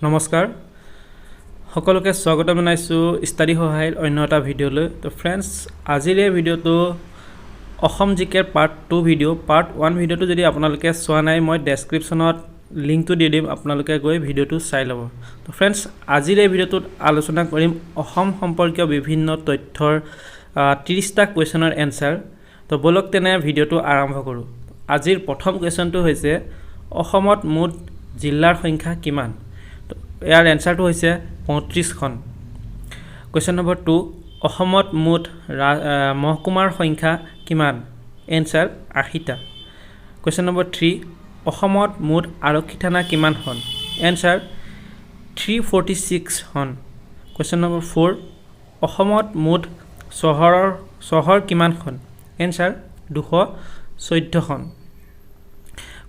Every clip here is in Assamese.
নমস্কাৰ, সকলোকে স্বাগতম জনাইছোঁ ষ্টাডি সহায়ৰ অন্য এটা ভিডিঅ'লৈ। তো ফ্ৰেণ্ডছ, আজিৰ এই ভিডিঅ'টো অসম জি কেৰ পাৰ্ট 2 ভিডিঅ'। পাৰ্ট 1 ভিডিঅ'টো যদি আপোনালোকে চোৱা নাই, মই ডেছক্ৰিপশ্যনত লিংকটো দি দিম, আপোনালোকে গৈ ভিডিঅ'টো চাই ল'ব। তো ফ্ৰেণ্ডছ, আজিৰ এই ভিডিঅ'টোত আলোচনা কৰিম অসম সম্পৰ্কীয় বিভিন্ন তথ্যৰ 30টা কুৱেশ্যনৰ এনচাৰ। তো ব'লক তেনে ভিডিঅ'টো আৰম্ভ কৰোঁ। আজিৰ প্ৰথম কুৱেশ্যনটো হৈছে, অসমত মুঠ জিলাৰ সংখ্যা কিমান? তো ইয়াৰ এনচাৰটো হৈছে 35খন। কুৱেশ্যন নম্বৰ 2, অসমত মুঠ মহকুমাৰ সংখ্যা কিমান? এনচাৰ 80টা। কুৱেশ্যন নম্বৰ 3, অসমত মুঠ আৰক্ষী থানা কিমানখন? এনচাৰ 346খন। কুৱেশ্যন নম্বৰ 4, অসমত মুঠ চহৰ কিমানখন? এনচাৰ 214খন।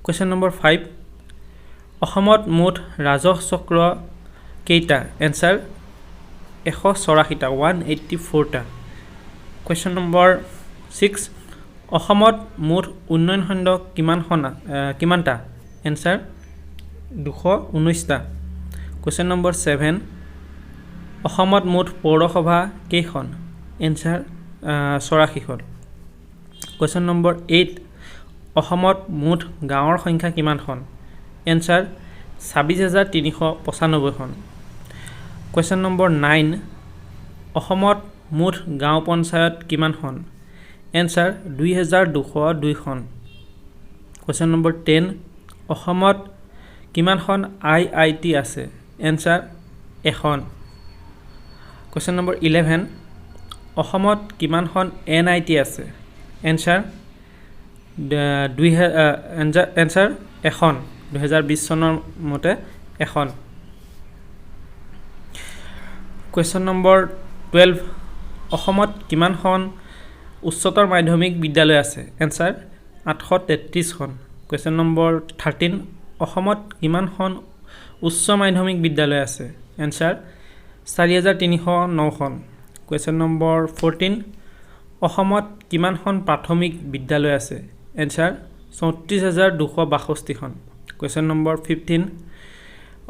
কুৱেশ্যন নম্বৰ 5, অসমত মুঠ ৰাজহ চক্ৰ কেইটা? এনচাৰ 184টা, 184টা। কুৱেশ্যন নম্বৰ 6, অসমত মুঠ উন্নয়ন খণ্ড কিমানটা? এনচাৰ 219টা। কুৱেশ্যন নম্বৰ 7, অসমত মুঠ পৌৰসভা কেইখন? এনচাৰ 84খন। কুৱেশ্যন নম্বৰ 8, অসমত মুঠ গাঁৱৰ সংখ্যা কিমানখন? এনচাৰ 26,395খন। কুৱেশ্যন নম্বৰ 9, অসমত মুঠ গাঁও পঞ্চায়ত কিমানখন? এনচাৰ 2202খন। কুৱেশ্যন নম্বৰ 10, অসমত কিমানখন আই I T আছে? এনচাৰ এখন। কুৱেশ্যন নম্বৰ 11, অসমত কিমানখন এন I T আছে? এনচাৰ দুই এনচাৰ এখন, 2020 চনৰ মতে এখন। কুৱেশ্যন নম্বৰ 12, অসমত কিমানখন উচ্চতৰ মাধ্যমিক বিদ্যালয় আছে? এনচাৰ 833খন। কুৱেশ্যন নম্বৰ 13, অসমত কিমানখন উচ্চ মাধ্যমিক বিদ্যালয় আছে? এনচাৰ 4309খন। কুৱেশ্যন নম্বৰ 14, অসমত কিমানখন প্ৰাথমিক বিদ্যালয় আছে? এনচাৰ 34,262খন। কুৱেশ্যন নম্বৰ 15,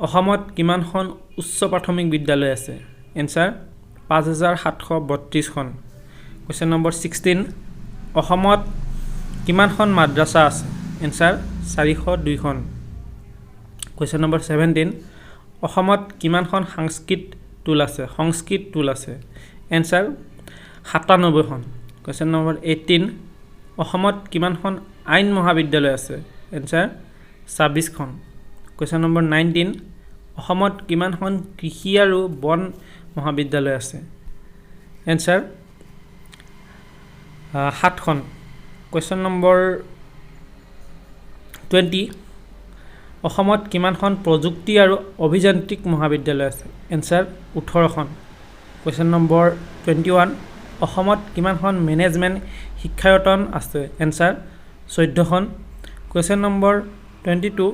অসমত কিমানখন উচ্চ প্ৰাথমিক বিদ্যালয় আছে? এনচাৰ 5732খন। কুৱেশ্যন নম্বৰ 16, অসমত কিমানখন মাদ্ৰাছা আছে? এনচাৰ 402খন। কুৱেশ্যন নম্বৰ 17, অসমত কিমানখন সংস্কৃত টোল আছে? এনচাৰ 97খন। কুৱেশ্যন নম্বৰ 18, অসমত কিমানখন আইন মহাবিদ্যালয় আছে? এনচাৰ 26খন। কুৱেশ্যন নম্বৰ 19, অসমত কিমানখন কৃষি আৰু বন মহাবিদ্যালয় আছে? এনচাৰ সাতখন। কুৱেশ্যন নম্বৰ 20, অসমত কিমানখন প্ৰযুক্তি আৰু অভিযান্ত্ৰিক মহাবিদ্যালয় আছে? এনচাৰ 18খন। কুৱেশ্যন নম্বৰ 21, অসমত কিমানখন মেনেজমেণ্ট শিক্ষায়তন আছে? এনচাৰ 14খন। কুৱেশ্যন নম্বৰ 22,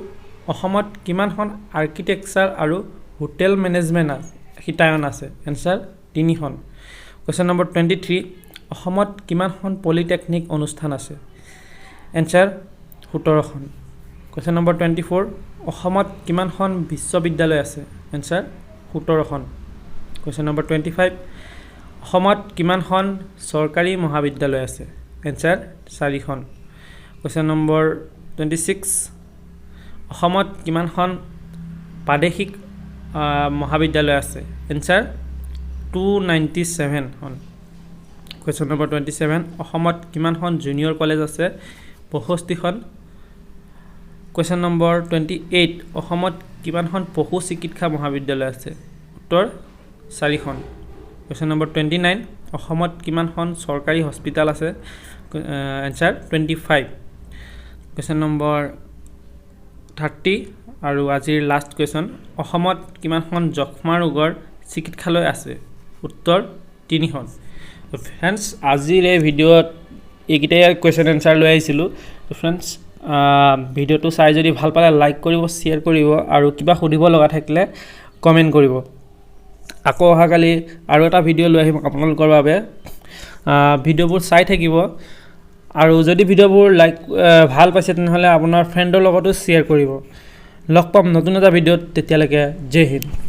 অসমত কিমানখন আৰ্কিটেকচাৰ আৰু হোটেল মেনেজমেণ্ট শিতান আছে? এনচাৰ তিনিখন। কুৱেশ্যন নম্বৰ 23, অসমত কিমানখন পলিটেকনিক অনুষ্ঠান আছে? এনচাৰ 17খন। কুৱেশ্যন নম্বৰ 24, অসমত কিমানখন বিশ্ববিদ্যালয় আছে? এনচাৰ 17খন। কুৱেশ্যন নম্বৰ 25, অসমত কিমানখন চৰকাৰী মহাবিদ্যালয় আছে? এনচাৰ চাৰিখন। কুৱেশ্যন নম্বৰ 26, অসমত কিমানখন প্ৰাদেশিক মহাবিদ্যালয় আছে? এনচাৰ 297খন। কুৱেশ্যন নম্বৰ 27, অসমত কিমানখন জুনিয়ৰ কলেজ আছে? 65খন। কুৱেশ্যন নম্বৰ 28, অসমত কিমানখন পশু চিকিৎসা মহাবিদ্যালয় আছে? উত্তৰ চাৰিখন। কুৱেশ্যন নম্বৰ 29, অসমত কিমানখন চৰকাৰী হস্পিটেল আছে? এনচাৰ 25। কুৱেশ্যন নম্বৰ 30 আৰু আজিৰ লাষ্ট কুৱেশ্যন, অসমত কিমানখন যক্ষ্মা ৰোগৰ চিকিৎসালয় আছে? উত্তৰ তিনিখন। ফ্ৰেণ্ডছ, আজিৰ এই ভিডিঅ'ত এইকেইটাই কুৱেশ্যন এনচাৰ লৈ আহিছিলোঁ। ফ্ৰেণ্ডছ, ভিডিঅ'টো চাই যদি ভাল পালে লাইক কৰিব, শ্বেয়াৰ কৰিব আৰু কিবা সুধিব লগা থাকিলে কমেণ্ট কৰিব। আকৌ অহাকালি আৰু এটা ভিডিঅ' লৈ আহিম আপোনালোকৰ বাবে। ভিডিঅ'বোৰ চাই থাকিব আৰু যদি ভিডিঅ'বোৰ লাইক ভাল পাইছে, তেনেহ'লে আপোনাৰ ফ্ৰেণ্ডৰ লগতো শ্বেয়াৰ কৰিব। লগ পাম নতুন এটা ভিডিঅ'ত, তেতিয়ালৈকে জয় হিন্দ।